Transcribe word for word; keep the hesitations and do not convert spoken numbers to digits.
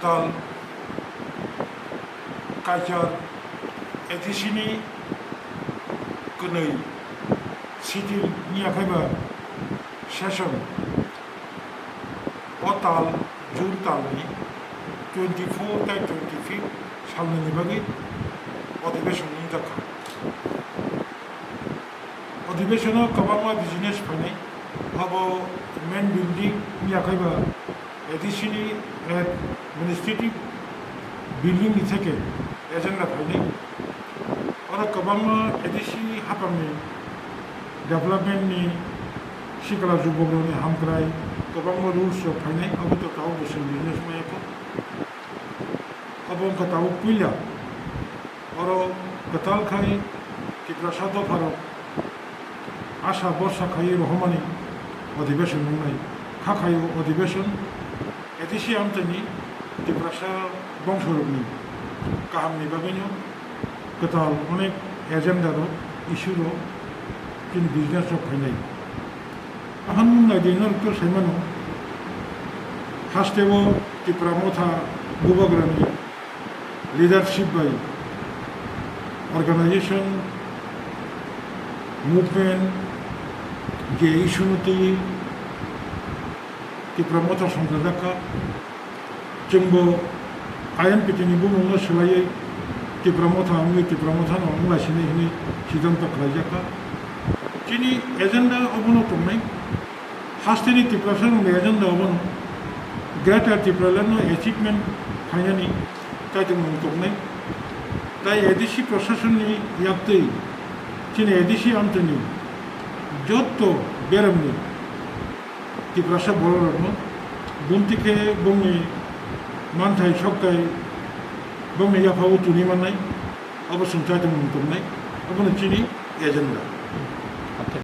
Tal Kaichar A D C ni kwnwi sitil wngya khaiba session o tal June talni twenty four tei twenty fifth salnwini bagwi odhibeshon wngjak kha. Odhibeshono kwbangma business phainai, abo main building wngya khaiba A D C ni administrative building ni theke agenda phainai. Oro kwbangma A D C haphangni development ni sikla jubokrokni hamkrai kwbangma rules rok phainai, abo to tabuk bo chwng business maya kho. Abo wngkha tabuk puila. Oro kwtal khai Tiprasa dopharok asa borsa khai rohormani odhibeshon wngnai. Kha khai o odhibeshon A D C amchaini Tiprasa bongsorokni kahamni bagwino kwtal onek agenda rok, issue rok, chini business rok phainai. Ahwn naidi norok to saimano, hasteo Tipra Motha Bubagrani leadership bai organization, movement je issue no twi Tipra Motha songchajak kha. Chwngbo I N P T ni bumungno swlaiwi Tipra Motha wngwi Tipra Mothano wng laisinai hwnwi siddhanto khlaijak kha. Chini agenda obono tongnai. Hasteni Tiprasarokni agenda obono Greater Tipraland no achievement khainani kaitormung tongnai. Tai A D C prosasonni yaktwi chini A D C amtwini jotto beremni Tiprasa bororokno bunti khe bongni manthai sokthai bongni yaphao tuni mannai, abo chwng chaitongmung tongnai, obono chini agenda.